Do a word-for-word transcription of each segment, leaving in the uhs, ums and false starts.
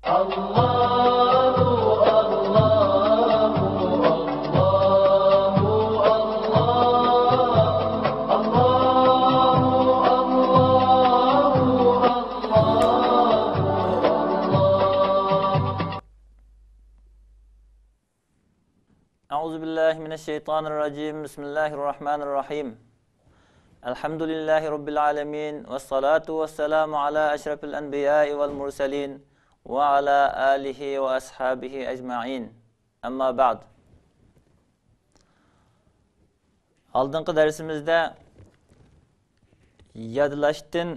ئاللاھۇ، ئاللاھۇ، ئاللاھۇ، ئاللاھ. ئاللاھۇ، ئاللاھۇ، ئاللاھۇ، ئاللاھ. أعوذ بالله من الشيطان الرجيم. بسم الله الرحمن الرحيم. الحمد لله رب العالمين، والصلاة والسلام على أشرف الأنبياء والمرسلين، وعلى آله وأصحابه أجمعين. أما بعد. ئالدىنقى دەرسىمىزدە يادلاشتىن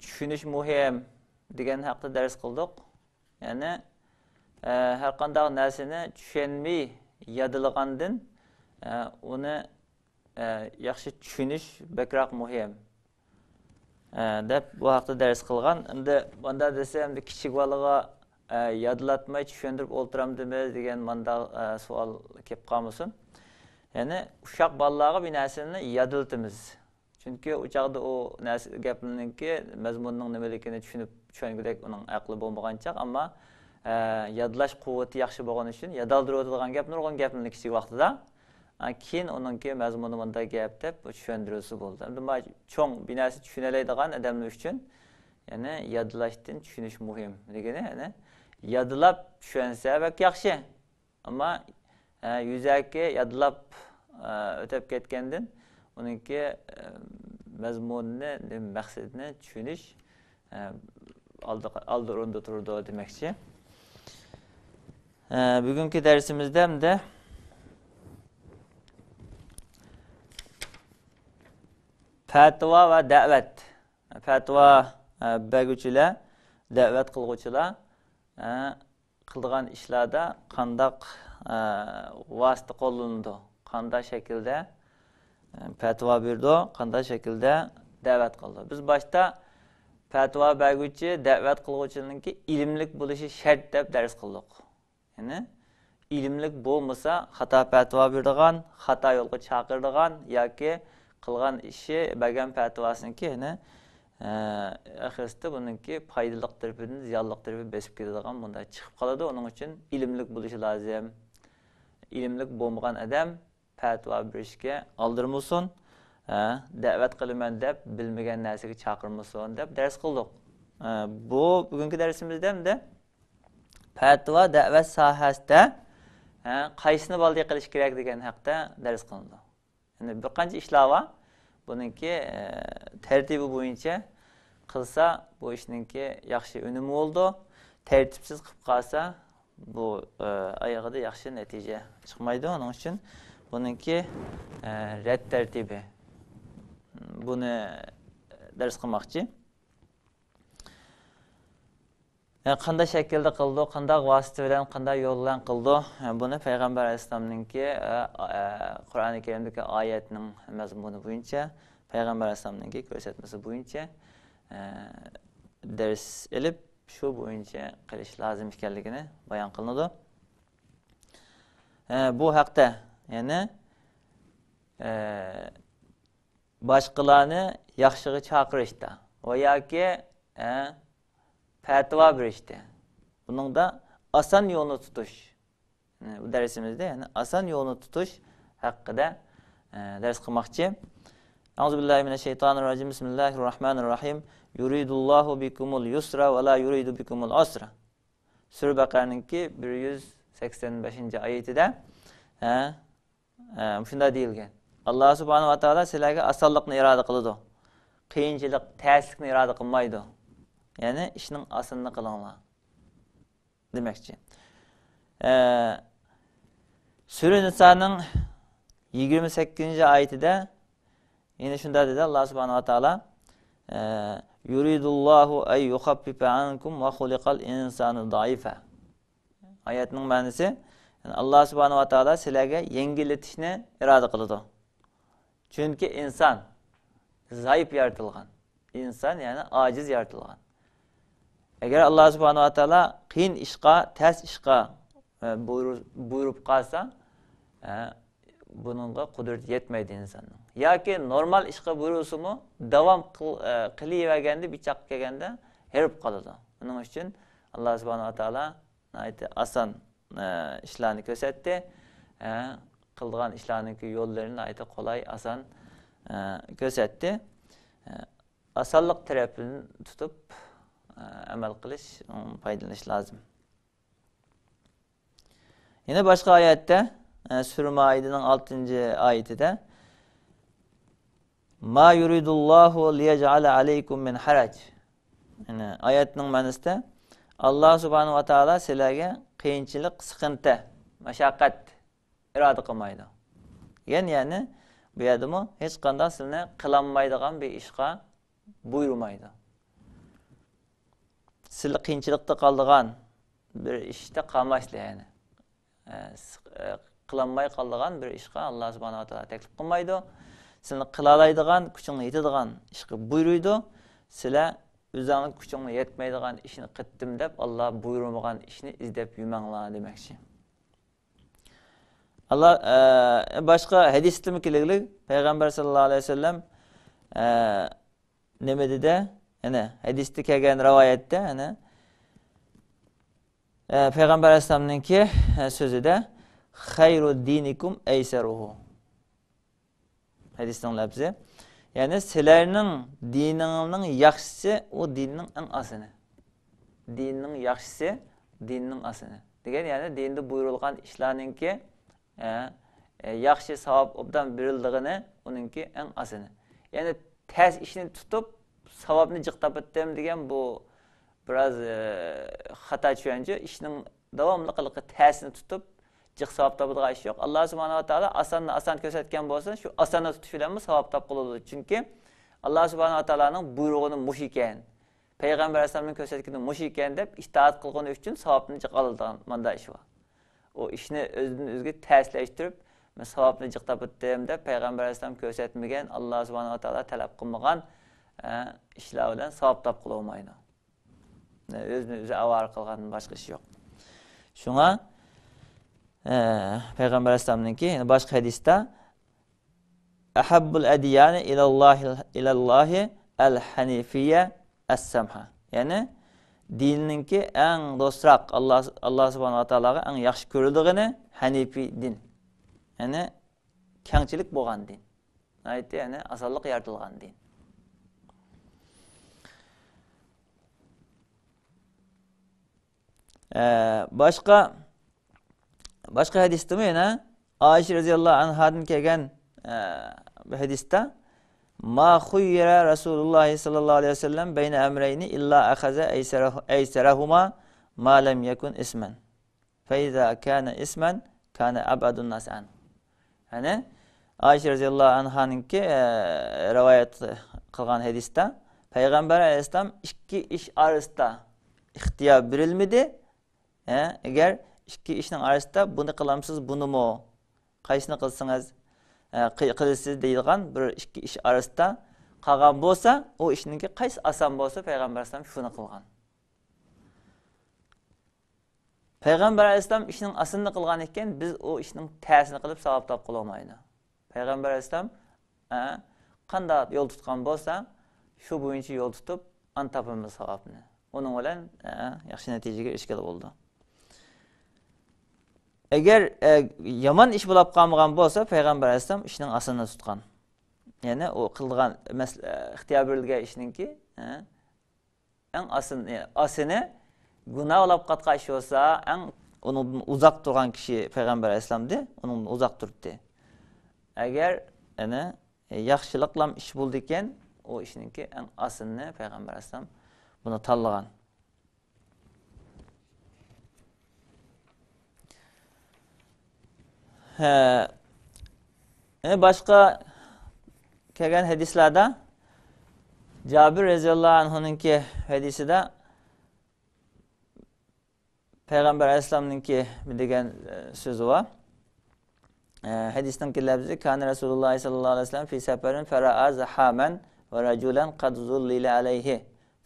چۈشىنىش مۇھىم دېگەن ھەقتە دەرس قىلدۇق. يەنى، ئە، ھەر قانداق نەرسىنى چۈشەنمەي يادلىغاندىن، ئە، ئۇنى، ئە، ياخشى چۈشىنىش بەكرەك مۇھىم، ئە، دەپ بۇ ھەقتە دەرس قىلغان. ئەمدى مۇنداق دېسە، ئەمدى كىچىك بالىغا، ئە، يادلاتماي چۈشەندۈرۈپ ئولتۇرامدىمىز دېگەن مۇنداق، ئە، سوئال كېلىپ قالمىسۇن. يەنى ئۇششاق بالىلارغا بىر نەرسىنى يادلىتىمىز. چۈنكى ئۇ چاغدا ئۇ نەرسە، گەپنىڭكى مەزمۇنىنىڭ نېمىلىكىنى چۈشىنىپ، چۈشەنگۈدەك ئۇنىڭ ئەقلى بولمىغان چاغ، ئەمما، ئە، يادلاش قۇۋۋىتى ياخشى بولغان ئۈچۈن يادالدۇرۇۋېتىدىغان گەپ، نۇرغۇن گەپنى كىچىك ۋاقتىدا، ئە، كېيىن ئۇنىڭكى مەزمۇنى مۇنداق گەپ دەپ چۈشەندۈرۈلسە بولىدۇ. ئەمدى ما چوڭ بىر نەرسە چۈشىنەلەيدىغان ئادەملەر ئۈچۈن، يەنى يادلاشتىن چۈشىنىش مۇھىم دېگىنى، يەنى يادلاپ چۈشەنسە بەك ياخشى. ئەمما، ئە، يۈزەكى يادلاپ، ئە، ئۆتۈپ كەتكەندىن ئۇنىڭكى، ئە، مەزمۇنىنى، مەقسىتىنى چۈشىنىش، ئە، ئالدى، ئالدى ئورۇندا تۇرىدۇ دېمەكچى. ئە، بۈگۈنكى دەرسىمىزدە ئەمدى پەتىۋا ۋە دەۋەت. پەتىۋا، ئە، بەرگۈچىلەر، دەۋەت قىلغۇچىلار، ئە، قىلىدىغان ئىشلاردا قانداق، ئە، ۋاسىتە قوللىنىدۇ، قانداق شەكىلدە، ئە، پەتىۋا بېرىدۇ، قانداق شەكىلدە دەۋەت قىلىدۇ. بىز باشتا پەتىۋا بەرگۈچى، دەۋەت قىلغۇچىنىڭكى ئىلىملىك بولۇشى شەرت دەپ دەرس قىلدۇق. يەنى ئىلىملىك بولمىسا، خاتا پەتىۋا بېرىدىغان، خاتا يولغا چاقىرىدىغان ياكى قىلغان ئىشى، بەرگەن پەتىۋاسىنىڭكى، يەنى، ئە، ئاخىرسىدا بۇنىڭكى پايدىلىق تەرىپىدىن زىيانلىق تەرىپى بېسىپ كېتىدىغان مۇنداق چىقىپ قالىدۇ. ئۇنىڭ ئۈچۈن ئىلىملىك بولۇشى لازىم. ئىلىملىك بولمىغان ئادەم پەتىۋا بېرىشكە ئالدىرىمىسۇن. ھە، دەۋەت قىلىمەن دەپ بىلمىگەن نەرسىگە چاقىرمىسۇن دەپ دەرس قىلدۇق. ھە، بۇ بۈگۈنكى دەرسىمىزدە ئەمدى پەتىۋا دەۋەت ساھەسىدە، ھە، قايسىنى بالدى قىلىش كېرەك دېگەن ھەقتە دەرس قىلىنىدۇ. يەنى بىر قانچە ئىشلار بار. بۇنىڭكى، ئە، تەرتىپى بويىچە قىلسا، بۇ ئىشنىڭكى ياخشى ئۈنۈمى بولىدۇ. تەرتىپسىز قىلىپ قالسا، بۇ، ئە، ئايىغىدا ياخشى نەتىجە چىقمايدۇ. ئۇنىڭ ئۈچۈن بۇنىڭكى، ئە، رەت تەرتىپى، بۇنى دەرس قىلماقچى. ئە، قانداق شەكىلدە قىلىدۇ، قانداق ۋاسىتە بىلەن، قانداق يول بىلەن قىلىدۇ؟ ئە، بۇنى پەيغەمبەر ئەلەيھىسسالامنىڭكى، ئە، ئە، قۇرئانى كەرىمدىكى ئايەتنىڭ مەزمۇنى بويىچە، پەيغەمبەر ئەلەيھىسسالامنىڭكى كۆرسەتمىسى بويىچە، ئە، دەرس ئېلىپ، شۇ بويىچە قىلىش لازىم ئىكەنلىكىنى بايان قىلىنىدۇ. ئە، بۇ ھەقتە، يەنى، ئە، باشقىلارنى ياخشىغا چاقىرىشتا ۋە ياكى، ئە، پەتىۋا بېرىشتە، بۇنىڭدا ئاسان يولنى تۇتۇش. بۇ دەرسىمىزدە، يەنى ئاسان يولنى تۇتۇش ھەققىدە، ئە، دەرس قىلماقچى. أعوذ بالله من الشيطان الرجيم. بسم الله الرحمن الرحيم. يريد الله بكم اليسر ولا يريد بكم العسر. سۈرە بەقەرەنىڭكى بىر يۈز سەكسەن بەشىنچى ئايىتىدە، ھە، ئە، مۇشۇنداق دېيىلگەن. ئاللا سۇبھانەھۇ ۋە تائالا سىلەرگە ئاسانلىقنى ئىرادە قىلىدۇ. قىيىنچىلىق، تەسلىكنى ئىرادە قىلمايدۇ. يەنى ئىشنىڭ ئاسىنىنى قىلىڭلار دېمەكچى. ئە، سۈرە نىسانىڭ يىگىرمە سەككىزىنچى ئايىتىدە يەنە شۇنداق دېدى ئاللا سۇبھانەھۇ ۋە تائالا، ئە، يۇرىدۇللاھۇ ئەن يۇخەففىفە ئەنكۇم ۋە خۇلىقەل ئىنسانۇ زەئىفە. ئايەتنىڭ مەنىسى، يەنى ئاللا سۇبھانەھۇ ۋە تائالا سىلەرگە يەڭگىللىتىشنى ئىرادە قىلىدۇ. چۈنكى ئىنسان زەئىپ يارىتىلغان. ئىنسان، يەنى ئاجىز يارىتىلغان. ئەگەر ئاللا سۇبھانەھۇ ۋە تائالا قىيىن ئىشقا، تەس ئىشقا، ئە، بۇيرۇ-، بۇيرۇپ قالسا، ئە، بۇنىڭغا قۇدرىتى يەتمەيدۇ ئىنساننىڭ. ياكى نورمال ئىشقا بۇيرۇلسىمۇ، داۋام قىل-، ئە، قىلىۋەرگەندە، بىر چاغقا كەلگەندە ھېرىپ قالىدۇ. ئۇنىڭ ئۈچۈن ئاللا سۇبھانەھۇ ۋە تائالا ناھايىتى ئاسان، ئە، ئىشلارنى كۆرسەتتى. ئە، قىلىدىغان ئىشلارنىڭكى يوللىرىنى ناھايىتى قولاي، ئاسان، ئە، كۆرسەتتى. ئە، ئاسانلىق تەرەپىنى تۇتۇپ، ئە، ئەمەل قىلىش، ئۇم، پايدىلىنىش لازىم. يەنە باشقا ئايەتتە، ئە، سۈرە مائىدىنىڭ ئالتىنچى ئايىتىدە، ما يۇرىدۇللاھۇ لىيەجئەلە ئەلەيكۇم مىن ھەرەج. يەنى ئايەتنىڭ مەنىسىدە، ئاللا سۇبھانەھۇ ۋە تائالا سىلەرگە قىيىنچىلىق، سىقىنتى، مەشەققەت ئىرادە قىلمايدۇ. دېگەن، يەنى بۇ يەردىمۇ ھېچقانداق سىلىنى قىلالمايدىغان بىر ئىشقا بۇيرۇمايدۇ. سىلى قىيىنچىلىقتا قالىدىغان بىر ئىشتا قالماسلىق، يەنى، ئە، سىق-، ئە، قىلالماي قالىدىغان بىر ئىشقا ئاللا سۇبھانەھۇ ۋە تائالا تەكلىپ قىلمايدۇ. سىلىنى قىلالايدىغان، كۈچۈڭنى يېتىدىغان ئىشقا بۇيرۇيدۇ. سىلەر ئۆزۈڭنىڭ كۈچۈڭنى يەتمەيدىغان ئىشنى قىلدىم دەپ، ئاللا بۇيرۇمىغان ئىشنى ئىزدەپ يۈرمەڭلار دېمەكچى. ئاللا، ئە، باشقا ھەدىستىمۇ كېلىگلىك، پەيغەمبەر ساللاللاھۇ ئەلەيھى ۋەسەللەم، ئە، نېمە دېدى؟ يەنە ھەدىستە كەلگەن رىۋايەتتە، يەنە، ئە، پەيغەمبەر ئەلەيھىسسالامنىڭكى، ئە، سۆزىدە، خەيرۇ دىنىكۇم ئەيسەرۇھۇ. ھەدىسنىڭ لەپزى. يەنى سىلەرنىڭ دىنىڭنىڭ ياخشىسى، ئۇ دىننىڭ ئەڭ ئاسىنى. دىننىڭ ياخشىسى، دىننىڭ ئاسىنى. دېگەن، يەنى دىندا بۇيرۇلغان ئىشلارنىڭكى، ئە، ئە، ياخشى ساۋاب ئوبدان بېرىلىدىغىنى، ئۇنىڭكى ئەڭ ئاسىنى. يەنى تەس ئىشنى تۇتۇپ، ساۋابنى جىق تاپاتتىم دېگەن بۇ بىراز، ئە، خاتا چۈشەنچە. ئىشنىڭ داۋاملىق ھېلىقى تەسىنى تۇتۇپ، جىق ساۋاب تاپىدىغان ئىش يوق. ئاللا سۇبھانەھۇ ۋە تائالا ئاساننى ئاسان كۆرسەتكەن بولسا، شۇ ئاساننى تۇتۇش بىلەنمۇ ساۋاب تاپقىلى بولىدۇ. چۈنكى ئاللا سۇبھانەھۇ ۋە تائالانىڭ بۇيرۇغىنى مۇشۇ ئىكەن، پەيغەمبەر ئەلەيھىسسالامنىڭ كۆرسەتكىنى مۇشۇ ئىكەن دەپ ئىتائەت قىلغىنى ئۈچۈن ساۋابنى جىق ئالىدىغان ماندا ئىش بار. ئۇ ئىشنى ئۆزىدىن ئۆزىگە تەسلەشتۈرۈپ، مەن ساۋابنى جىق تاپاتتىم دەپ پەيغەمبەر ئەلەيھىسسالام كۆرسەتمىگەن، ئاللا سۇبھانەھۇ ۋە تائالا تەلەپ قىلمىغان، ئە، ئىشلار بىلەن ساۋاب تاپقىلى بولمايدۇ. ئۆزىنى ئۆزى ئاۋارە قىلغاندىن باشقا ئىش يوق. شۇڭا، ئە، پەيغەمبەر ئەلەيھىسسالامنىڭكى باشقا ھەدىستە، ئەھەببۇل ئەديانى ئىلەللاھى، ئىلەللاھى ئەل ھەنىفىيە ئەس سەمھە. يەنى دىننىڭكى ئەڭ دوستراق، ئاللا، ئاللا سۇبھانەھۇ ۋە تائالاغا ئەڭ ياخشى كۆرۈلىدىغىنى ھەنىفىي دىن. يەنى كەڭچىلىك بولغان دىن. ناھايىتى، يەنى ئاسانلىق يارىتىلغان دىن. ئە، باشقا، باشقا ھەدىستىمۇ يەنە ئائىشە رەزىياللاھۇ ئەنھادىن كەلگەن، ئە، بىر ھەدىستە، ما خۇييىرە رەسۇلۇللاھى ساللاللاھۇ ئەلەيھى ۋەسەللەم بەينە ئەمرەينى ئىللا ئەخەزە ئەيسەرەھ-، ئەيسەرەھۇما ما لەم يەكۇن ئىسمەن. فەئىزا كانە ئىسمەن كانە ئەبئەدۇن ناس ئەن. يەنى ئائىشە رەزىياللاھۇ ئەنھانىڭكى، ئە، رىۋايەت قىلغان ھەدىستە پەيغەمبەر ئەلەيھىسسالام ئىككى ئىش ئارىسىدا ئىختىيار بېرىلمىدى. ئە، ئەگەر ئىككى ئىشنىڭ ئارىسىدا بۇنى قىلامسىز، بۇنىمۇ، قايسىنى قىلسىڭىز، ئە، قىل-، قىلىسىز دەيدىغان بىر ئىككى ئىش ئارىسىدا قالغان بولسا، ئۇ ئىشنىڭكى قايسى ئاسان بولسا، پەيغەمبەر ئەلەيھىسسالام شۇنى قىلغان. پەيغەمبەر ئەلەيھىسسالام ئىشنىڭ ئاسىنىنى قىلغان ئىكەن، بىز ئۇ ئىشنىڭ تەسىنى قىلىپ ساۋاب تاپقىلى بولمايدۇ. پەيغەمبەر ئەلەيھىسسالام، ئە، قانداق يول تۇتقان بولسا، شۇ بويىچە يول تۇتۇپ، ئان تاپىمىز ساۋابنى. ئۇنىڭ بىلەن، ئە، ياخشى نەتىجىگە ئېرىشكىلى بولىدۇ. ئەگەر، ئە، يامان ئىش بولاپ قالمىغان بولسا، پەيغەمبەر ئەلەيھىسسالام ئىشنىڭ ئاسىنىنى تۇتقان. يەنى ئۇ قىلىدىغان مەس-، ئە، ئىختىيار بېرىلگەن ئىشنىڭكى، ئە، ئەڭ ئاسىنى، ئاسىنى گۇناھ بولاپ قاتقان ئىش بولسا، ئەڭ ئۇنىڭدىن ئۇزاق تۇرغان كىشى پەيغەمبەر ئەلەيھىسسالامدى، ئۇنىڭدىن ئۇزاق تۇردى. ئەگەر، يەنى، ياخشىلىقلام ئىش بولىدىكەن، ئۇ ئىشنىڭكى ئەڭ ئاسىنىنى پەيغەمبەر ئەلەيھىسسالام بۇنى تاللىغان. ھە. يەنە باشقا كەلگەن ھەدىسلەردە جابىر رەزىياللاھۇ ئەنھۇنىڭكى ھەدىسىدە پەيغەمبەر ئەلەيھىسسالامنىڭكى دېگەن، ئە، سۆزى بار. ئە، ھەدىسنىڭكى لەپزى، كان رسول الله صلى الله عليه وسلم في سفر فرأى زحاما ورجلا قد ظلل عليه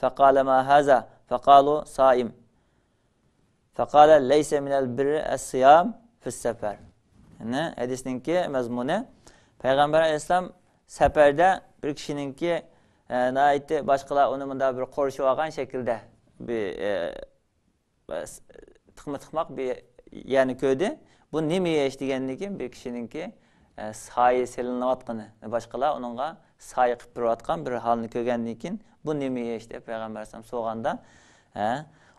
فقال ما هذا؟ فقالوا صائم. فقال ليس من البر الصيام في السفر. يەنى ھەدىسنىڭكى مەزمۇنى، پەيغەمبەر ئەلەيھىسسالام سەپەردە بىر كىشىنىڭكى، ئە، ناھايىتى باشقىلار ئۇنى مۇنداق بىر قورشىۋالغان شەكىلدە بىر، ئە، تىقما تىقماق بىر يەرنى كۆردى. بۇ نېمە ئىش دېگەندىن كېيىن بىر كىشىنىڭكى، ئە، سايە سېلىنىۋاتقىنى، باشقىلار ئۇنىڭغا سايە قىلىپ بېرىۋاتقان بىر ھالنى كۆرگەندىن كېيىن، بۇ نېمە ئىش دەپ پەيغەمبەر ئەلەيھىسسالام سورىغاندا، ھە،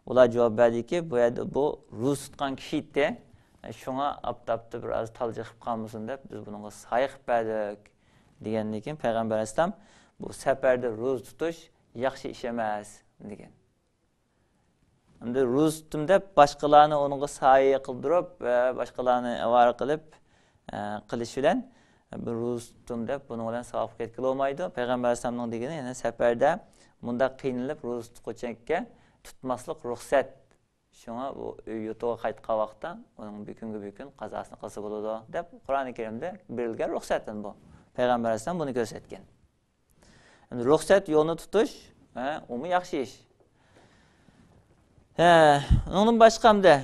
ئۇلار جاۋاب بەردىكى، بۇ يەردە بۇ روزا تۇتقان كىشى ئىدى. شۇڭا ئاپتاپتا بىر ئاز تالجىق قىلىپ قالمىسۇن دەپ، بىز بۇنىڭغا سايە قىلىپ بەردۇق دېگەندىن كېيىن پەيغەمبەر ئەلەيھىسسالام، بۇ سەپەردە روزا تۇتۇش ياخشى ئىش ئەمەس دېگەن. ئەمدى روزا تۇتتۇم دەپ باشقىلارنى ئۇنىڭغا سايە قىلدۇرۇپ، ئە، باشقىلارنى ئاۋارە قىلىپ، ئە، قىلىش بىلەن، ئە، بىر روزا تۇتتۇم دەپ بۇنىڭ بىلەن ساۋابقا يەتكىلى بولمايدۇ. پەيغەمبەر ئەلەيھىسسالامنىڭ دېگىنى، يەنى سەپەردە مۇنداق قىينىلىپ روزا تۇتقۇچىكەن تۇتماسلىق رۇخسەت. شۇڭا ئۇ ئۆي يۇرتىغا قايتقان ۋاقىتتا ئۇنىڭ بىر كۈنگە بىر كۈن قازاسىنى قىلسا بولىدۇ دەپ قۇرئانى كەرىمدە بېرىلگەن رۇخسەت بۇ. پەيغەمبەر ئەلەيھىسسالام بۇنى كۆرسەتكەن. ئەمدى رۇخسەت يولىنى تۇتۇش، ھە، ئۇمۇ ياخشى ئىش. ھە، ئۇنىڭدىن باشقا ئەمدى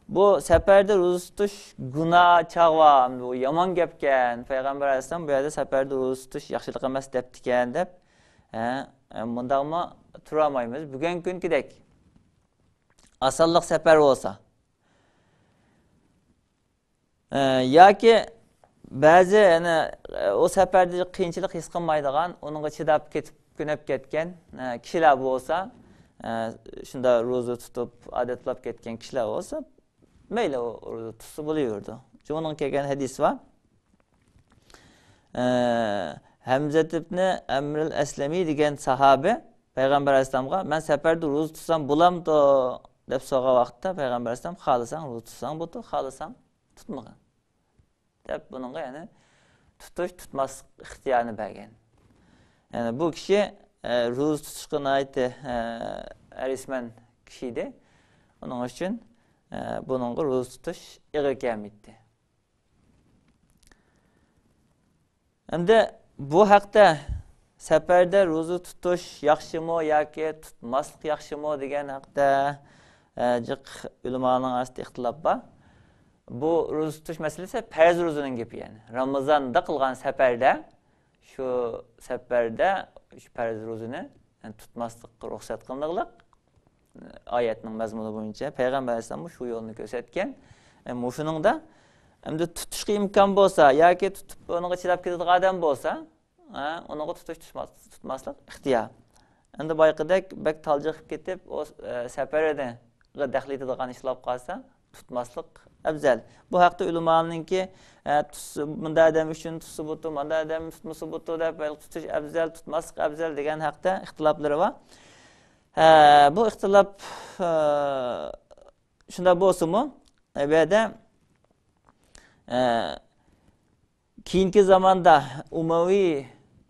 بۇ سەپەردە روزا تۇتۇش گۇناھ، چاغۋا، ئەمدى بۇ يامان گەپكەن. پەيغەمبەر ئەلەيھىسسالام بۇ يەردە سەپەردە روزا تۇتۇش ياخشىلىق ئەمەس دەپتىكەن دەپ، ھە، مۇنداقمۇ تۇرالمايمىز. بۈگۈنكى كۈنكىدەك ئاسانلىق سەپەر بولسا، ئە، ياكى بەزى، يەنە، ئە، ئۇ سەپەردە قىيىنچىلىق ھېس قىلمايدىغان، ئۇنىڭغا چىداپ كېتىپ، كۆنۈپ كەتكەن، ئە، كىشىلەر بولسا، ئە، شۇنداق روزا تۇتۇپ، ئادەتلەپ كەتكەن كىشىلەر بولسا، مەيلى، ئۇ روزا تۇتسا بولۇۋېرىدۇ. شۇنىڭ كەلگەن ھەدىسى بار. ئە، ھەمزەت ئىبنى ئەمرىل ئەسلەمى دېگەن ساھابە پەيغەمبەر ئەلەيھىسسالامغا، مەن سەپەردە روزا تۇتسام بولامدۇ؟ دەپ سورىغان ۋاقىتتا پەيغەمبەر ئەلەيھىسسالام، خالىساڭ روزا تۇتساڭ بولىدۇ، خالىساڭ تۇتمىغىن، دەپ بۇنىڭغا، يەنى، تۇتۇش، تۇتماسلىق ئىختىيارىنى بەرگەن. يەنى بۇ كىشى، ئە، روزا تۇتۇشقا ناھايىتى، ئە، ھەرىسمەن كىشى ئىدى. ئۇنىڭ ئۈچۈن، ئە، بۇنىڭغا روزا تۇتۇش ئېغىر كەلمەيتتى. ئەمدى بۇ ھەقتە، سەپەردە روزا تۇتۇش ياخشىمۇ ياكى تۇتماسلىق ياخشىمۇ دېگەن ھەقتە، ئە، جىق ئۆلىمانىڭ ئارىسىدا ئىختىلاپ بار. بۇ روزا تۇتۇش مەسىلىسى پەرز روزىنىڭ گېپى، يەنى رامىزاندا قىلغان سەپەردە، شۇ سەپەردە شۇ پەرز روزىنى، يەنى تۇتماسلىققا رۇخسەت قىلىنغلىق. ئايەتنىڭ مەزمۇنى بويىچە پەيغەمبەر ئەلەيھىسسالام شۇ يولنى كۆرسەتكەن. ئە، مۇشۇنىڭدا ئەمدى تۇتۇشقا ئىمكان بولسا ياكى تۇتۇپ ئۇنىڭغا چىداپ كېتىدىغان ئادەم بولسا، ئە، ئۇنىڭغا تۇتۇش، تۇتماس-، تۇتماسلىق ئىختىيار. ئەمدى بايىقىدەك بەك تالجىقىپ كېتىپ، ئۇ، ئە، سەپەردە دەخلى يېتىدىغان ئىش بولۇپ قالسا، تۇتماسلىق ئەۋزەل. بۇ ھەقتە ئۆلىمانىڭكى، ئە، تۇتسا، مۇنداق ئادەم ئۈچۈن تۇتسا بوپتۇ، مۇنداق ئادەم تۇتمىسا بوپتۇ دەپ، تۇتۇش ئەۋزەل، تۇتماسلىق ئەۋزەل دېگەن ھەقتە ئىختىلاپلىرى بار. ھە، بۇ ئىختىلاپ، ھە، شۇنداق بولسىمۇ، ئە، بۇ يەردە، ئە، كېيىنكى زاماندا ئۇمەۋى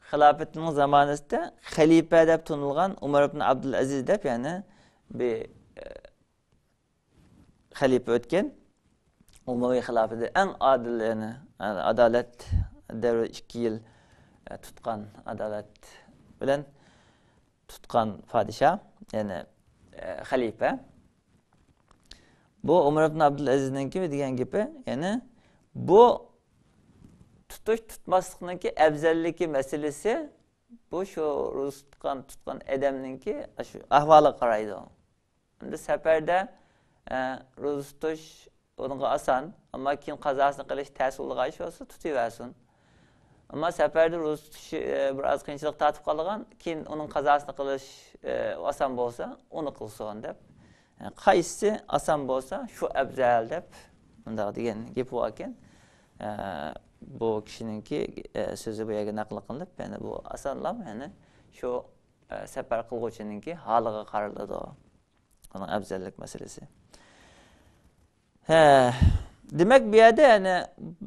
خىلاپىتىنىڭ زامانىسىدا خەلىپە دەپ تونۇلغان ئۇمەر ئىبن ئابدۇلئەزىز دەپ، يەنى بىر، ئە، خەلىپە ئۆتكەن. ئۇمەۋى خىلاپىتى ئەڭ ئادىل، يەنى ئادالەت دەۋرى ئىككى يىل، ئە، تۇتقان، ئادالەت بىلەن تۇتقان پادىشاھ، يەنى، ئە، خەلىپە. بۇ ئۇمەر ئىبن ئابدۇلئەزىزنىڭكى دېگەن گېپى، يەنى بۇ تۇتۇش تۇتماسلىقنىڭكى ئەۋزەللىكى مەسىلىسى، بۇ شۇ روزا تۇتقان، تۇتقان ئادەمنىڭكى شۇ ئەھۋالىغا قارايدۇ. ئەمدى سەپەردە، ئە، روزا تۇتۇش ئۇنىڭغا ئاسان، ئەمما كېيىن قازاسىنى قىلىش تەس بولىدىغان ئىش بولسا، تۇتۇۋەرسۇن. ئەمما سەپەردە روزا تۇتۇش، ئە، بىر ئاز قىيىنچىلىق تارتىپ قالىدىغان، كېيىن ئۇنىڭ قازاسىنى قىلىش، ئە، ئاسان بولسا، ئۇنى قىلسۇن دەپ. ئە، قايسىسى ئاسان بولسا، شۇ ئەۋزەل دەپ مۇنداق دېگەن گېپى باركەن. ئە، بۇ كىشىنىڭكى، ئە، سۆزى بۇ يەرگە نەقىل قىلىنىپ، يەنى بۇ ئاسانلام، يەنى شۇ، ئە، سەپەر قىلغۇچىنىڭكى ھالىغا قارىلىدۇ. ئۇنىڭ ئەۋزەللىك مەسىلىسى. ھە، دېمەك، بۇ يەردە، يەنى،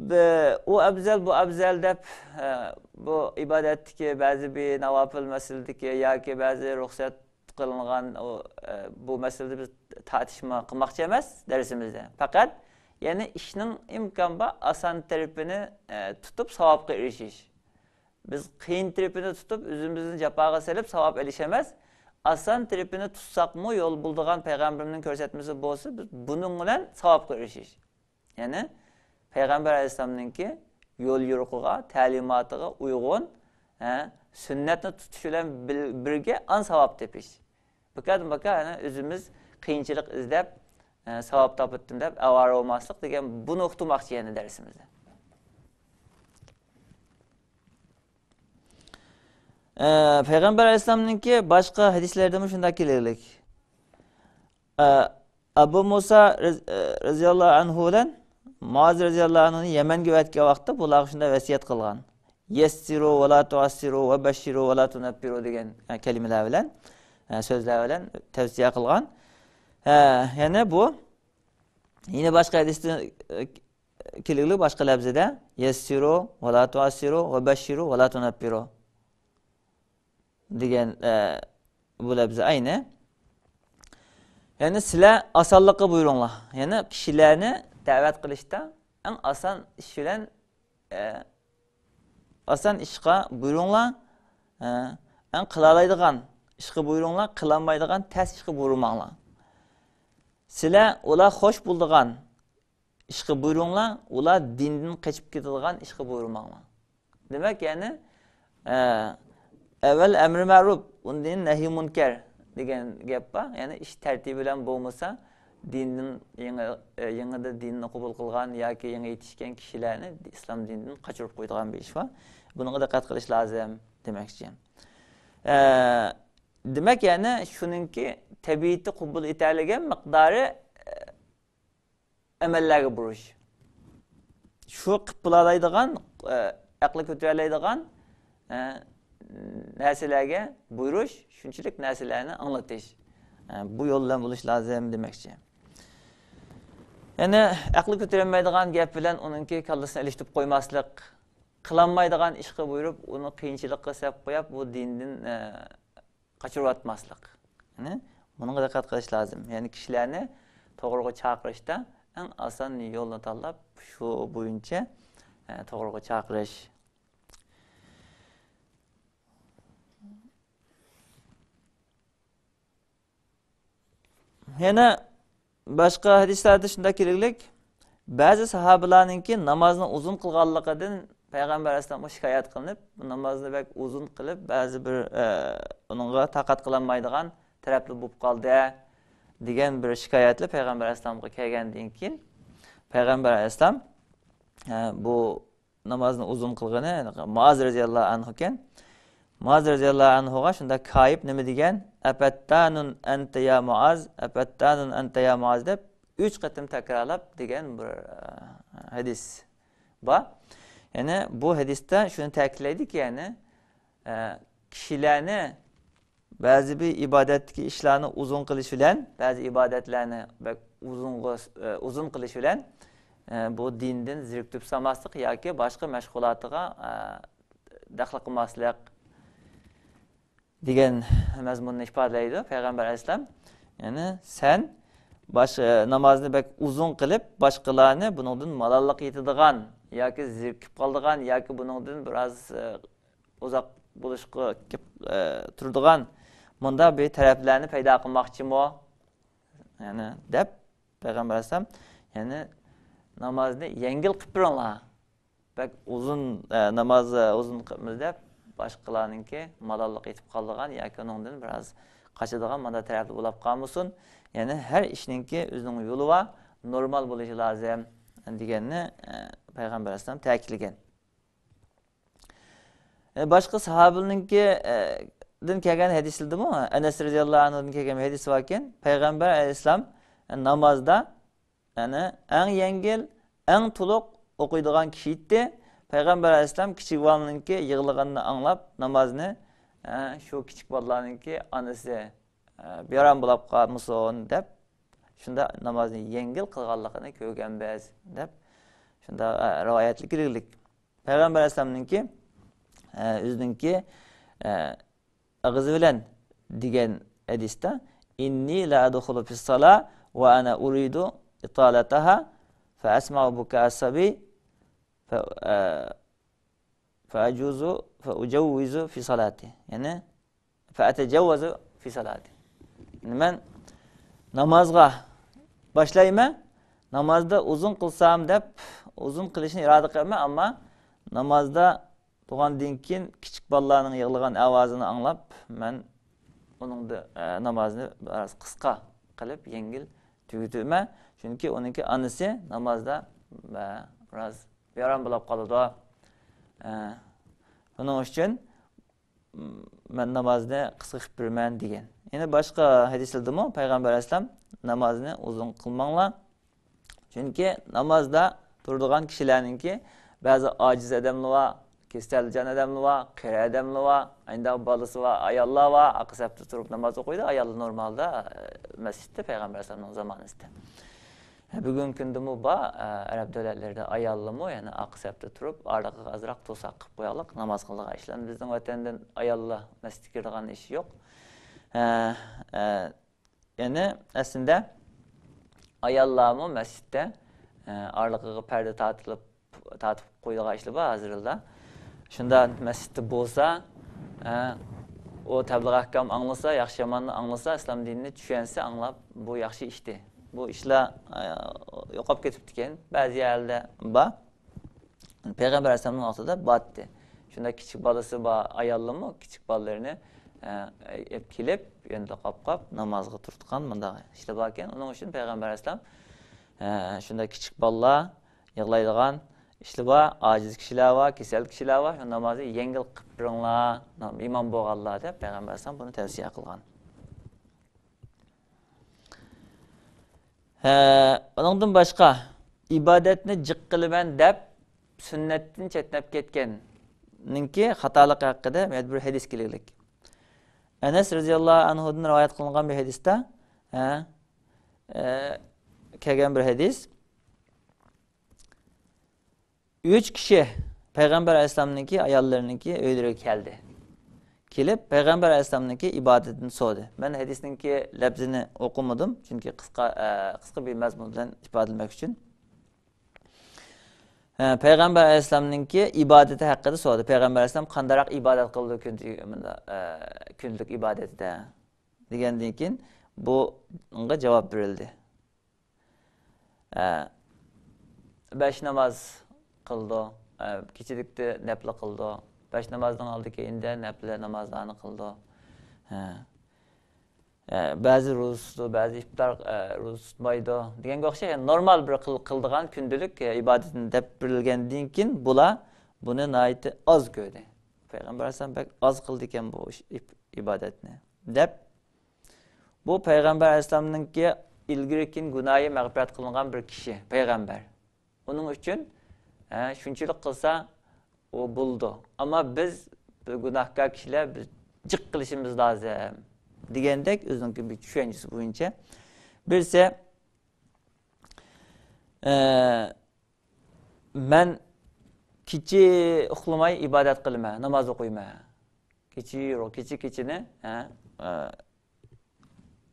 بى-، ئۇ ئەۋزەل، بۇ ئەۋزەل دەپ، ھە، بۇ ئىبادەتتىكى بەزى بىر ناۋاپىل مەسىلىدىكى ياكى بەزى رۇخسەت قىلىنغان ئۇ، ئە، بۇ مەسىلىدە بىز تارتىشما قىلماقچى ئەمەس دەرسىمىزدە. پەقەت، يەنى ئىشنىڭ ئىمكان بار ئاسان تەرىپىنى، ئە، تۇتۇپ ساۋابقا ئېرىشىش. بىز قىيىن تەرىپىنى تۇتۇپ، ئۆزىمىزنى جاپاغا سېلىپ ساۋاب ئېلىش ئەمەس، ئاسان تەرىپىنى تۇتساقمۇ يول بولىدىغان پەيغەمبىرىمنىڭ كۆرسەتمىسى بولسا، بىز بۇنىڭ بىلەن ساۋابقا ئېرىشىش. يەنى پەيغەمبەر ئەلەيھىسسالامنىڭكى يول يورۇقىغا، تەلىماتىغا ئۇيغۇن، ھە، سۈننەتنى تۇتۇش بىلەن بىل-، بىرگە ئان ساۋاب تېپىش. بىكاردىن بىكار، يەنى ئۆزىمىز قىيىنچىلىق ئىزدەپ، ئە، ساۋاب تاپتىم دەپ ئاۋارە بولماسلىق دېگەن بۇنى ئۇقتۇرماقچى يەنە دەرسىمىزدە. ئە، پەيغەمبەر ئەلەيھىسسالامنىڭكى باشقا ھەدىسلەردىمۇ شۇنداق كېلىرلىك. ئە، ئەبۇ مۇسا رەز-، ئە، رەزىياللاھۇ ئەنھۇ بىلەن مۇئاز رەزىياللاھۇ ئەنھۇنى يەمەنگە ئەۋەتكەن ۋاقىتتا بۇلارغا شۇنداق ۋەسىيەت قىلغان. يەسسىرۇ ۋە لا تۇئەسسىرۇ ۋە بەششىرۇ ۋە لا تۇنەپپىرۇ دېگەن، ئە، كەلىمىلەر بىلەن، ئە، سۆزلەر بىلەن تەۋسىيە قىلغان. ئە، يەنە بۇ، يەنە باشقا ھەدىستە، ئە، كېلىگلىك باشقا لەپزىدە، يەسسىرۇ ۋە لا تۇئەسسىرۇ ۋە بەششىرۇ ۋە لا تۇنەپپىرۇ دېگەن، ئە، بۇ لەپزى ئەينى. يەنى سىلەر ئاسانلىققا بۇيرۇڭلار. يەنى كىشىلەرنى دەۋەت قىلىشتا ئەڭ ئاسان ئىش بىلەن، ئە، ئاسان ئىشقا بۇيرۇڭلار. ئە، ئەڭ قىلالايدىغان ئىشقا بۇيرۇڭلار، قىلالمايدىغان تەس ئىشقا بۇيرۇماڭلار. سىلەر ئۇلار خوش بولىدىغان ئىشقا بۇيرۇڭلار، ئۇلار دىندىن قېچىپ كېتىدىغان ئىشقا بۇيرۇماڭلار. دېمەك، يەنى، ئە، ئەۋۋەل ئەمرى مەرۇپ، ئۇندىن نەھيى مۇنكەر دېگەن گەپ بار. يەنى ئىش تەرتىپى بىلەن بولمىسا، دىندىن يېڭى، ئە، يېڭىدا دىننى قوبۇل قىلغان ياكى يېڭى يېتىشكەن كىشىلەرنى ئىسلام دىنىدىن قاچۇرۇپ قويىدىغان بىر ئىش بار. بۇنىڭغا دىققەت قىلىش لازىم دېمەكچى. ئە، دېمەك، يەنى شۇنىڭكى تەبىئىتى قوبۇل ئېتەلىگەن مىقدارى، ئە، ئەمەللەرگە بۇيرۇش. شۇ قىلىپ بولالايدىغان، ئە، ئەقلى كۆتۈرەلەيدىغان، ئە، نەرسىلەرگە بۇيرۇش، شۇنچىلىك نەرسىلەرنى ئاڭلىتىش. ئە، بۇ يول بىلەن بولۇش لازىم دېمەكچى. يەنى ئەقلى كۆتۈرەلمەيدىغان گەپ بىلەن ئۇنىڭكى كاللىسىنى ئېلىشتۇرۇپ قويماسلىق، قىلالمايدىغان ئىشقا بۇيرۇپ، ئۇنى قىيىنچىلىققا سەپ قويۇپ، بۇ دىندىن، ئە، قاچۇرۇۋەتمەسلىك. يەنى بۇنىڭغا دىققەت قىلىش لازىم. يەنى كىشىلەرنى توغرىغا چاقىرىشتا ئەڭ ئاسان يولنى تاللاپ، شۇ بويىچە، ئە، توغرىغا چاقىرىش. يەنە باشقا ھەدىسلەردە شۇنداق كېلىگلىك، بەزى ساھابىلارنىڭكى نامازنى ئۇزۇن قىلغانلىقىدىن پەيغەمبەر ئەلەيھىسسالامغا شىكايەت قىلىنىپ، بۇ نامازنى بەك ئۇزۇن قىلىپ، بەزى بىر، ئە، ئۇنىڭغا تاقەت قىلالمايدىغان تەرەپلەر بولۇپ قالدى، دېگەن بىر شىكايەتلەر پەيغەمبەر ئەلەيھىسسالامغا كەلگەندىن كېيىن، پەيغەمبەر ئەلەيھىسسالام، ئە، بۇ نامازنى ئۇزۇن قىلغىنى مۇئاز رەزىياللاھۇ ئەنھۇكەن. مۇئاز رەزىياللاھۇ ئەنھۇغا شۇنداق كايىپ نېمە دېگەن؟ «ئەپەتتانۇن ئەنتە يا مۇئاز، ئەپەتتانۇن ئەنتە يا مۇئاز» دەپ ئۈچ قېتىم تەكرارلاپ دېگەن بىر، ئە، ھەدىس بار. يەنى بۇ ھەدىستە شۇنى تەكىتلەيدىكى، يەنى، ئە، كىشىلەرنى بەزى بىر ئىبادەتتىكى ئىشلارنى ئۇزۇن قىلىش بىلەن، بەزى ئىبادەتلەرنى بەك ئۇزۇنغا، ئۇزۇن قىلىش بىلەن، بۇ دىندىن زېرىكتۈرۈپ سالماسلىق ياكى باشقا مەشغۇلاتىغا دەخلى قىلماسلىق دېگەن مەزمۇننى ئىپادىلەيدۇ پەيغەمبەر ئەلەيھىسسالام. يەنى سەن باش-، نامازنى بەك ئۇزۇن قىلىپ، باشقىلارنى بۇنىڭدىن مالاللىق يېتىدىغان ياكى زېرىكىپ قالىدىغان ياكى بۇنىڭدىن بىراز ئۇزاق بولۇشقا كېلىپ، ئە، تۇرىدىغان مۇنداق بىر تەرەپلەرنى پەيدا قىلماقچىمۇ؟ يەنى دەپ پەيغەمبەر ئەلەيھىسسالام، يەنى نامازنى يەڭگىل قىلىپ بېرىڭلار. بەك ئۇزۇن، ئە، ناماز، ئە، ئۇزۇن قىلىمىز دەپ باشقىلارنىڭكى مالاللىق يېتىپ قالىدىغان ياكى ئۇنىڭدىن بىراز قاچىدىغان مانا تەرەپلەر بولاپ قالمىسۇن. يەنى ھەر ئىشنىڭكى ئۆزىنىڭ يولى بار، نورمال بولۇشى لازىم دېگەننى، ئە، پەيغەمبەر ئەلەيھىسسالام تەكىتلىگەن. ئە، باشقا ساھابىلەرنىڭكى، ئە، دىن كەلگەن ھەدىسلىرىدىمۇ، ئەنەس رەزىياللاھۇ ئەنھۇدىن كەلگەن بىر ھەدىس باركەن، پەيغەمبەر ئەلەيھىسسالام، ئە، نامازدا، يەنى ئەڭ يەڭگىل، ئەڭ تولۇق ئوقۇيدىغان كىشى ئىدى. پەيغەمبەر ئەلەيھىسسالام كىچىك بالىنىڭكى يىغلىغىنىنى ئاڭلاپ، نامازنى، ئە، شۇ كىچىك بالىلارنىڭكى ئانىسى، ئە، بىئارام بولاپ قالمىسۇن دەپ، شۇنداق نامازنى يەڭگىل قىلغانلىقىنى كۆرگەنبىز دەپ، شۇنداق، ئە، رىۋايەتلىك كېلىگلىك. پەيغەمبەر ئەلەيھىسسالامنىڭكى، ئە، ئۆزىنىڭكى، ئە، ئېغىزى بىلەن دېگەن ھەدىستە، «إني لأدخل في الصلاة وأنا أريد إطالتها فأسمع بكاء الصبي ف-، ئە، فأجوز، فأجوز في صلاتي.» يەنى، فأتجوز في صلاتي. يەنى مەن نامازغا باشلايمەن، نامازدا ئۇزۇن قىلسام دەپ، ئۇزۇن قىلىشنى ئىرادە قىلىمەن، ئەمما نامازدا تۇرغاندىن كېيىن كىچىك بالىلارنىڭ يىغلىغان ئاۋازىنى ئاڭلاپ، مەن ئۇنىڭدا، ئە، نامازنى بىراز قىسقا قىلىپ، يەڭگىل تۈگىتىمەن. چۈنكى ئۇنىڭكى ئانىسى نامازدا، ئە، بىراز بىئارام بولۇپ قالىدۇ. ئە، شۇنىڭ ئۈچۈن، م، مەن نامازنى قىسقا قىلىپ بېرىمەن دېگەن. يەنە باشقا ھەدىسلەردىمۇ پەيغەمبەر ئەلەيھىسسالام نامازنى ئۇزۇن قىلماڭلار. چۈنكى نامازدا تۇرىدىغان كىشىلەرنىڭكى بەزى ئاجىز ئادەملىرى بار، كېسەلجان ئادەملىرى بار، قېرى ئادەملىرى بار، ئاينداق بالىسى بار، ئاياللار بار، ئارقا سەپتە تۇرۇپ ناماز ئوقۇيدۇ. ئاياللار نورمالدا، ئە، مەسچىتتە پەيغەمبەر ئەلەيھىسسالامنىڭ زامانىسىدا. ھە، بۈگۈنكى كۈندىمۇ بار، ئە، ئەرەب دۆلەتلىرىدە ئاياللىرىمۇ يەنە ئارقا سەپتە تۇرۇپ، ئارىلىقىغا ئازراق توساق قىلىپ قوياقلىق ناماز قىلىدىغان ئىشلار. بىزنىڭ ۋەتەندە ئاياللار مەسچىتكە كىرىدىغان ئىش يوق. ئە، ئە، يەنى ئەسلىدە ئاياللارمۇ مەسچىتتە، ئە، ئارىلىقىغا پەردە تارتىلىپ، تارتىپ قويىدىغان ئىشلار بار ھازىرلا. شۇنداق مەسچىتتە بولسا، ئە، ئۇ تەبلىغ ئەھكام ئاڭلىسا، ياخشى ياماننى ئاڭلىسا، ئىسلام دىنىنى چۈشەنسە، ئاڭلاپ، بۇ ياخشى ئىشتى. بۇ ئىشلار، ئە، يوقاپ كېتىپتىكەن. بەزى يەرلەردە بار. پەيغەمبەر ئەلەيھىسسالامنىڭ ۋاقتىدا بارتتى. شۇنداق كىچىك بالىسى بار ئاياللىرمۇ كىچىك بالىلىرىنى، ئە، ئېلىپ كېلىپ، يېنىدا قاپقاپ نامازغا تۇرتقان مۇنداق ئىشلار باركەن. ئۇنىڭ ئۈچۈن پەيغەمبەر ئەلەيھىسسالام، ئە، شۇنداق كىچىك بالىلار يىغلايدىغان ئىشلار بار، ئاجىز كىشىلەر بار، كېسەل كىشىلەر بار، شۇ نامازنى يەڭگىل قىلىپ بېرىڭلار، ئىمام بولغانلار، دەپ پەيغەمبەر ئەلەيھىسسالام بۇنى تەۋسىيە قىلغان. ھە، ئۇنىڭدىن باشقا، ئىبادەتنى جىق قىلىمەن دەپ، سۈننەتتىن چەتنەپ كەتكەننىڭكى خاتالىقى ھەققىدە يەنە بىر ھەدىس كېلىگلىك. ئەنەس رەزىياللاھۇ ئەنھۇدىن رىۋايەت قىلىنغان بىر ھەدىستە، ھە، ئە، كەلگەن بىر ھەدىس. ئۈچ كىشى پەيغەمبەر ئەلەيھىسسالامنىڭكى ئاياللىرىنىڭكى ئۆيلىرىگە كەلدى. كېلىپ، پەيغەمبەر ئەلەيھىسسالامنىڭكى ئىبادىتىنى سورىدى. مەن ھەدىسنىڭكى لەپزىنى ئوقۇمىدىم، چۈنكى قىسقا، ئە، قىسقا بىر مەزمۇن بىلەن ئىپادىلىمەك ئۈچۈن. ئە، پەيغەمبەر ئەلەيھىسسالامنىڭكى ئىبادىتى ھەققىدە سورىدى. پەيغەمبەر ئەلەيھىسسالام قانداقراق ئىبادەت قىلىدۇ كۈندە-، مۇنداق، ئە، كۈندىلىك ئىبادىتىدە دېگەندىن كېيىن، بۇنىڭغا جاۋاب بېرىلدى. ئە، بەش ناماز قىلىدۇ، ئە، كېچىلىكتە نەپلە قىلىدۇ، بەش نامازنىڭ ئالدى كەينىدە نەپلە نامازلارنى قىلىدۇ. ھە. ئە، بەزى روزا تۇتىدۇ، بەزى ئىپتار، ئە، روزا تۇتمايدۇ دېگەنگە ئوخشاش، يەنى نورمال بىر قىل-، قىلىدىغان كۈندىلىك، ئە، ئىبادىتىنى دەپ بېرىلگەندىن كېيىن، بۇلار بۇنى ناھايىتى ئاز كۆردى. پەيغەمبەر ئەلەيھىسسالام بەك ئاز قىلىدىكەن بۇ ئىش-، ئىپ-، ئىبادەتنى، دەپ، بۇ پەيغەمبەر ئەلەيھىسسالامنىڭكى ئىلگىرى كېيىن گۇناھى مەغپىرەت قىلىنغان بىر كىشى، پەيغەمبەر. ئۇنىڭ ئۈچۈن، ھە، شۇنچىلىك قىلسا، ئۇ بولىدۇ. ئەمما بىز، بىز گۇناھكار كىشىلەر، بىز جىق قىلىشىمىز لازىم، دېگەندەك ئۆزىنىڭكى بىر چۈشەنچىسى بويىچە بىرسى، ئە، مەن كېچە ئۇخلىماي ئىبادەت قىلىمەن، ناماز ئوقۇيمەن. كېچە يورۇق، كېچە كېچىنى، ھە، ئە،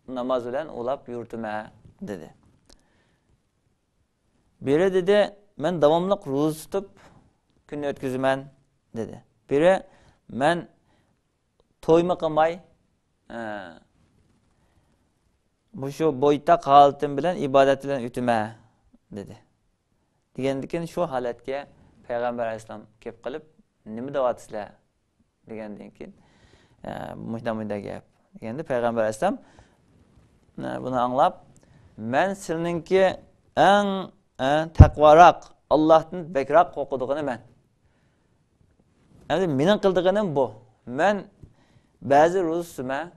ناماز بىلەن ئۇلاپ يۈرتىمەن، دېدى. بىرى دېدى، مەن داۋاملىق روزا تۇتۇپ كۈننى ئۆتكۈزىمەن، دېدى. بىرى، مەن تويمۇ قىلماي، ئە، مۇشۇ بويتاق ھالىتىم بىلەن ئىبادەت بىلەن ئۆتىمەن، دېدى. دېگەندىكىن شۇ ھالەتكە پەيغەمبەر ئەلەيھىسسالام كېلىپ قېلىپ، نېمە دەۋاتىسىلەر؟ دېگەندىن كېيىن، ئە، مۇشۇنداق، مۇشۇنداق گەپ. دېگەندە پەيغەمبەر ئەلەيھىسسالام، ئە، بۇنى ئاڭلاپ، مەن سىلىنىڭكى ئەڭ، ئە، تەقۋاراق، ئاللاھتىن بەكرەك قورقىدىغىنى مەن. ئەمدى مېنىڭ قىلىدىغىنىم بۇ. مەن بەزى روزا تۇتىمەن،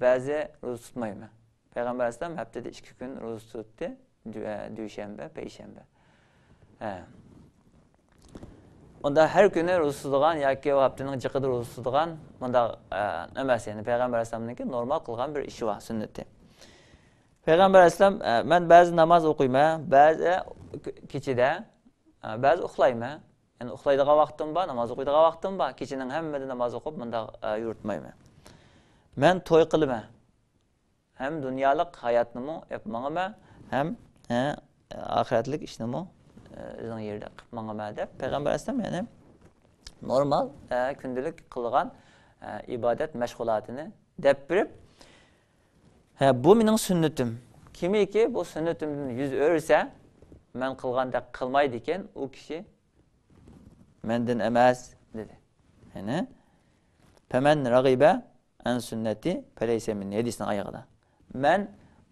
بەزى روزا تۇتمايمەن. پەيغەمبەر ئەلەيھىسسالام ھەپتىدە ئىككى كۈن روزا تۇتتى. دۈ-، دۈشەنبە، پەيشەنبە. ھە. ئۇندا ھەر كۈنى روزا تۇتىدىغان ياكى ئۇ ھەپتىنىڭ جىقىدا روزا تۇتىدىغان مۇنداق، ئە، ئەمەس. يەنى پەيغەمبەر ئەلەيھىسسالامنىڭكى نورمال قىلغان بىر ئىشى بار، سۈننىتى. پەيغەمبەر ئەلەيھىسسالام، ئە، مەن بەزى ناماز ئوقۇيمەن، بەزى كېچىدە، ئە، بەزى ئۇخلايمەن. يەنى ئۇخلايدىغان ۋاقتىم بار، ناماز ئوقۇيدىغان ۋاقتىم بار. كېچىنىڭ ھەممىدە ناماز ئوقۇپ، مۇنداق، ئە، يۈرتمەيمەن. مەن توي قىلىمەن. ھەم دۇنيالىق ھاياتنىمۇ ئېلىپ ماڭىمەن، ھەم، ئە، ئاخىرەتلىك ئىشنىمۇ، ئە، ئۆزىنىڭ يېرىدە قىلىپ ماڭىمەن، دەپ پەيغەمبەر ئەلەيھىسسالام يەنى نورمال، ئە، كۈندىلىك قىلغان، ئە، ئىبادەت مەشغۇلاتىنى دەپ بېرىپ، ھە، بۇ مېنىڭ سۈننىتىم. كىمكى بۇ سۈننىتىمدىن يۈز ئۆرۈسە، مەن قىلغاندەك قىلمايدىكەن، ئۇ كىشى مەندىن ئەمەس، دېدى. يەنى، فمن رغب عن سنتي فليس مني ھەدىسنىڭ ئايىغىدا. مەن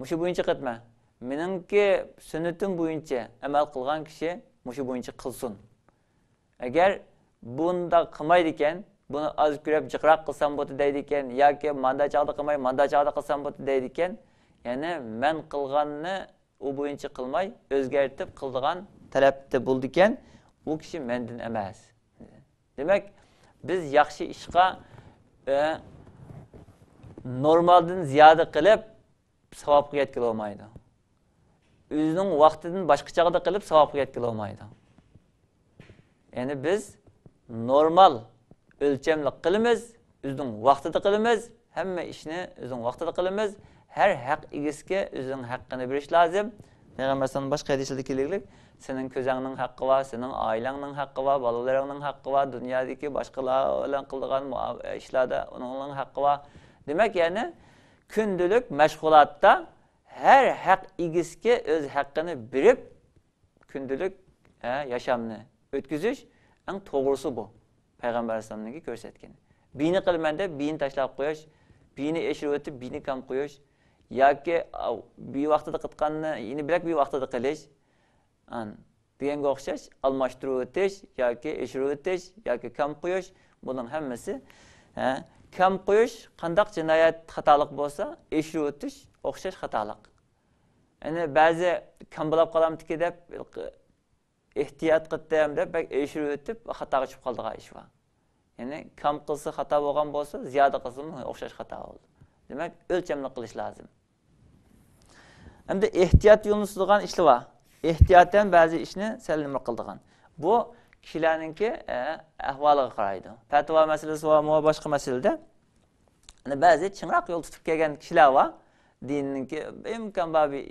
مۇشۇ بويىچە قىلىمەن. مېنىڭكى سۈننىتىم بويىچە ئەمەل قىلغان كىشى مۇشۇ بويىچە قىلسۇن. ئەگەر بۇنداق قىلمايدىكەن، بۇنى ئاز كۆرۈپ جىقراق قىلسام بولدى دەيدىكەن، ياكى ماندا چاغدا قىلماي، ماندا چاغدا قىلسام بولدى دەيدىكەن، يەنى مەن قىلغاننى ئۇ بويىچە قىلماي، ئۆزگەرتىپ قىلىدىغان تەرەپتە بولىدىكەن، ئۇ كىشى مەندىن ئەمەس. دېمەك، بىز ياخشى ئىشقا، ئە، نورمالدىن زىيادە قىلىپ، ساۋابقا يەتكىلى بولمايدۇ. ئۆزىنىڭ ۋاقتىدىن باشقا چاغدا قىلىپ، ساۋابقا يەتكىلى بولمايدۇ. يەنى بىز نورمال ئۆلچەملىك قىلىمىز، ئۆزىنىڭ ۋاقتىدا قىلىمىز، ھەممە ئىشنى ئۆزىنىڭ ۋاقتىدا قىلىمىز. ھەر ھەق ئىگىسىگە ئۆزىنىڭ ھەققىنى بېرىش لازىم. پەيغەمبەر ئەلەيھىسسالام باشقا ھەدىسلەردە كېلىگلىك، سېنىڭ كۆزەڭنىڭ ھەققى بار، سېنىڭ ئائىلەڭنىڭ ھەققى بار، بالىلىرىڭنىڭ ھەققى بار، دۇنيادىكى باشقىلار بىلەن قىلىدىغان مۇئا-، ئىشلاردا ئۇنىڭنىڭ ھەققى بار. دېمەك، يەنى كۈندىلىك مەشغۇلاتتا ھەر ھەق ئىگىسىگە ئۆز ھەققىنى بېرىپ، كۈندىلىك، ھە، ياشامنى ئۆتكۈزۈش ئەڭ توغرىسى بۇ. پەيغەمبەر ئەلەيھىسسالامنىڭكى كۆرسەتكىنى. بىينى قىلىمەن دەپ، بىينى تاشلاپ قويۇش، بىينى ئېشۇرۇۋېتىپ، بىينى كەم قويۇش، ياكى، ئاۋ، بىۋاقتىدا قىلغاننى يەنە بىرەك بىۋاقتىدا قىلىش، ئان، دېگەنگە ئوخشاش ئالماشتۇرۇۋېتىش ياكى ئېشۇرۇۋېتىش ياكى كەم قويۇش، بۇنىڭ ھەممىسى، ھە، كەم قويۇش قانداق جىنايەت خاتالىق بولسا، ئېشۇرۇۋېتىش ئوخشاش خاتالىق. يەنى بەزى كام بولاپ قالامتىكى دەپ، ئېھتىيات قىلدىم دەپ بەك ئېشۇرۇۋېتىپ خاتاغا چۈشۈپ قالىدىغان ئىش بار. يەنى كام قىلسا خاتا بولغان بولسا، زىيادە قىلسىمۇ ئوخشاش خاتا بولىدۇ. دېمەك، ئۆلچەملىك قىلىش لازىم. ئەمدى ئېھتىيات يولىنى تۇتىدىغان ئىشلار بار. ئېھتىياتەن بەزى ئىشنى سەل نېمە قىلىدىغان. بۇ كىشىلەرنىڭكى، ئە، ئەھۋالىغا قارايدۇ. پەتىۋا مەسىلىسى بارمۇ، باشقا مەسىلىدە. يەنى بەزى چىڭراق يول تۇتۇپ كەلگەن كىشىلەر بار. دىننىڭكى ئىمكان بار بىر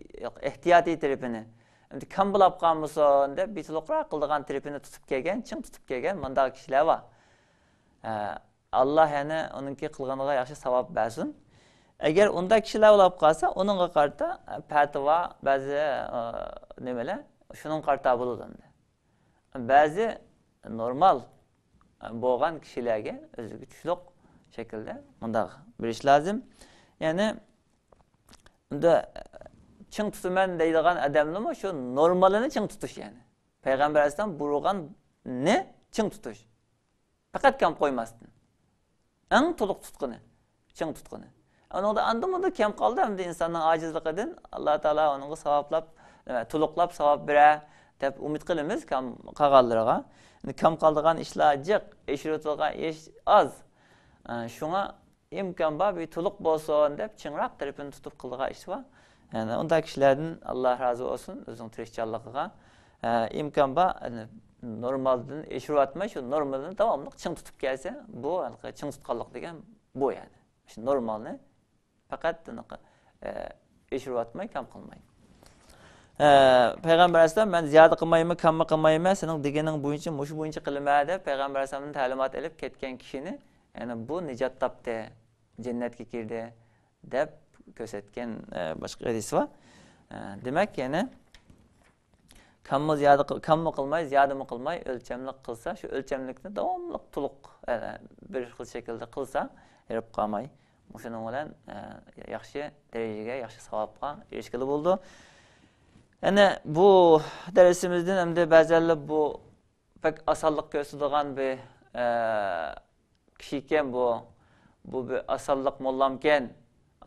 ئېھتىياتىي تەرىپىنى، ئەمدى كام بولاپ قالمىسۇن دەپ، بىر تولۇقراق قىلىدىغان تەرىپىنى تۇتۇپ كەلگەن، چىڭ تۇتۇپ كەلگەن مۇنداق كىشىلەر بار. ئە، ئاللا يەنى ئۇنىڭكى قىلغىنىغا ياخشى ساۋاب بەرسۇن. ئەگەر ئۇنداق كىشىلەر بولاپ قالسا، ئۇنىڭغا قارىتا پەتىۋا، بەزى، ئە، نېمىلەر شۇنىڭغا قارىتا بولىدۇ ئەمدى. بەزى نورمال بولغان كىشىلەرگە ئۆزىگە چۈشلۈق شەكىلدە مۇنداق بېرىش لازىم. يەنى، ئۇندا چىڭ تۇتىمەن دەيدىغان ئادەملىرىمۇ شۇ نورمالىنى چىڭ تۇتۇش، يەنى پەيغەمبەر ئەلەيھىسسالام بۇيرۇغاننى چىڭ تۇتۇش. پەقەت كەم قويماستىن. ئەڭ تولۇق تۇتقىنى، چىڭ تۇتقىنى. ئۇنىڭدا ئاندا مۇندا كەم قالدى، ئەمدى ئىنساننىڭ ئاجىزلىقىدىن ئاللا تائالا ئۇنىڭغا ساۋابلاپ، ئە، تولۇقلاپ ساۋاب بېرە دەپ ئۈمىد قىلىمىز كەم قالغانلىرىغا. ئەمدى كەم قالىدىغان ئىشلار جىق، ئېشىرىۋېتىدىغان ئىش ئاز. ئە، شۇڭا ئىمكان بار بىر تولۇق بولسۇن دەپ چىڭراق تەرىپىنى تۇتۇپ قىلىدىغان ئىش بار. يەنى ئۇنداق كىشىلەردىن ئاللا رازى بولسۇن ئۆزىنىڭ تىرىشچانلىقىغا. ئە، ئىمكان بار، يەنى نورمالدىن ئېشۇرۇۋاتماي، شۇ نورمالنى داۋاملىق چىڭ تۇتۇپ كەلسە، بۇ ھېلىقى چىڭ تۇتقانلىق دېگەن بۇ يەنى. شۇ نورمالنى پەقەت، ئە، ئېشۇرۇۋاتماي، كەم قىلماي. ئە، پەيغەمبەر ئەلەيھىسسالام، مەن زىيادە قىلمايمەن، كەممۇ قىلمايمەن، سېنىڭ دېگىنىڭ بويىچە، مۇشۇ بويىچە قىلىمەن دەپ پەيغەمبەر ئەلەيھىسسالامدىن تەلىمات ئېلىپ كەتكەن كىشىنى، يەنى بۇ نىجات تاپتى، جەننەتكە كىردى دەپ كۆرسەتكەن، ئە، باشقا ھەدىس بار. ئە، دېمەك، يەنى كەممۇ زىيادە قىل-، كەممۇ قىلماي، زىيادىمۇ قىلماي، ئۆلچەملىك قىلسا، شۇ ئۆلچەملىكنى داۋاملىق تولۇق، ئە، بىر خىل شەكىلدە قىلسا، ھېرىپ قالماي، مۇشۇنىڭ بىلەن، ئە، ياخشى دەرىجىگە، ياخشى ساۋابقا ئېرىشكىلى بولىدۇ. يەنى بۇ دەرسىمىزدىن ئەمدى بەزەنلەر بۇ بەك ئاسانلىق كۆرسىتىدىغان بىر، ئە، كىشىكەن بۇ. بۇ بىر ئاسانلىق موللامكەن،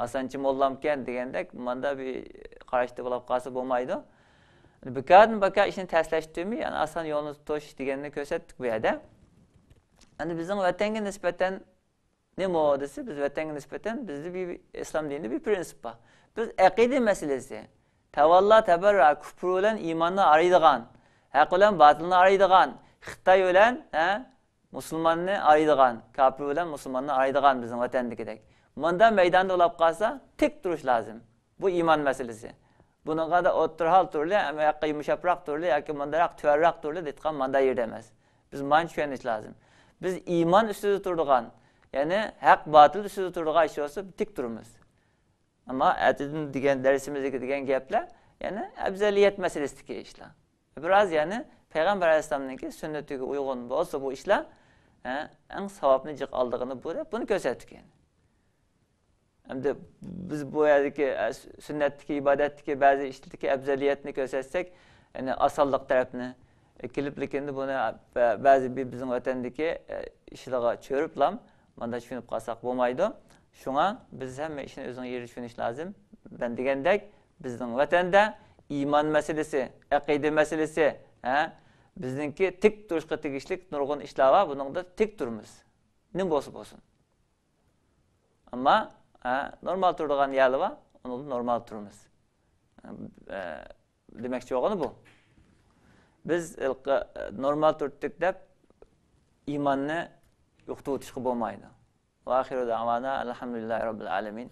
ئاسانچى موللامكەن دېگەندەك ماندا بىر قاراشتا بولاپ قالسا بولمايدۇ. بىكاردىن بىكار ئىشنى تەسلەشتۈرمەي، يەنى ئاسان يولنى تۇتۇش دېگەننى كۆرسەتتۇق بۇ يەردە. ئەمدى بىزنىڭ ۋەتەنگە نىسبەتەن نېمە دېسە، بىز ۋەتەنگە نىسبەتەن بىزدە بىر ئىسلام دىنىدا بىر پرىنسىپ بار. بىز ئەقىدە مەسىلىسى، تەۋەللا تەبەررۇ، كۇپر بىلەن ئىماننى ئايرىيدىغان، ھەق بىلەن باتىلنى ئايرىيدىغان، خىتاي بىلەن، ھە، مۇسۇلماننى ئايرىيدىغان، كاپىر بىلەن مۇسۇلماننى ئايرىيدىغان بىزنىڭ ۋەتەندىكىدەك. مۇنداق مەيداندا بولاپ قالسا، تىك تۇرۇش لازىم. بۇ ئىمان مەسىلىسى. بۇنىڭغا دا ئوتتۇرا ھال تۇرىلى، ئەمما ياققا يۇمشاپراق تۇرىلى ياكى مۇنداقراق تۆۋەنرەك تۇرىلى دەيدىغان ماندا يېرىدە ئەمەس. بىز مانا چۈشەنىش لازىم. بىز ئىمان ئۈستىدە تۇرىدىغان، يەنى ھەق باتىل ئۈستىدە تۇرىدىغان ئىش بولسا، تىك تۇرىمىز. ئەمما ئەتىدىن دېگەن دەرسىمىزدىكى دېگەن گەپلەر، يەنى ئەۋزەلىيەت مەسىلىسىدىكى ئىشلار. بىراز، يەنى پەيغەمبەر ئەلەيھىسسالامنىڭكى سۈننىتىگە ئۇيغۇن بولسا بۇ ئىشلار، ھە، ئەڭ ساۋابنى جىق ئالىدىغىنى بۇ دەپ بۇنى كۆرسەتتۇق يەنى. ئەمدى بىز بۇ يەردىكى، ئە، سۈننەتتىكى، ئىبادەتتىكى بەزى ئىشلىرىدىكى ئەپزەلىيەتنى كۆرسەتسەك، يەنى ئاسانلىق تەرەپنى، ئە، كېلىپ، لېكىن بۇنى بە-، بەزى بى-، بىزنىڭ ۋەتەندىكى، ئە، ئىشلارغا چۆرۈپلام ماندا چۈشىنىپ قالساق بولمايدۇ. شۇڭا بىز ھەممە ئىشنى ئۆزىنىڭ يېرىدە چۈشىنىش لازىم. مەن دېگەندەك، بىزنىڭ ۋەتەندە ئىمان مەسىلىسى، ئەقىدە مەسىلىسى، ھە، بىزنىڭكى تىك تۇرۇشقا تېگىشلىك نۇرغۇن ئىشلار بار. بۇنىڭدا تىك تۇرىمىز. نېمە بولسا بولسۇن. ئەمما، ھە، نورمال تۇرىدىغان يەرلەر بار، ئۇنىڭدا نورمال تۇرىمىز. ئە، دېمەكچى بولغىنى بۇ. بىز ھېلىقى، ئە، نورمال تۇردۇق دەپ ئىماننى يوقىتىۋېتىشقا بولمايدۇ. ۋە ئاخىرۇ دەۋانا ئەلھەمدۇلىللاھى رەببىل ئالەمىن.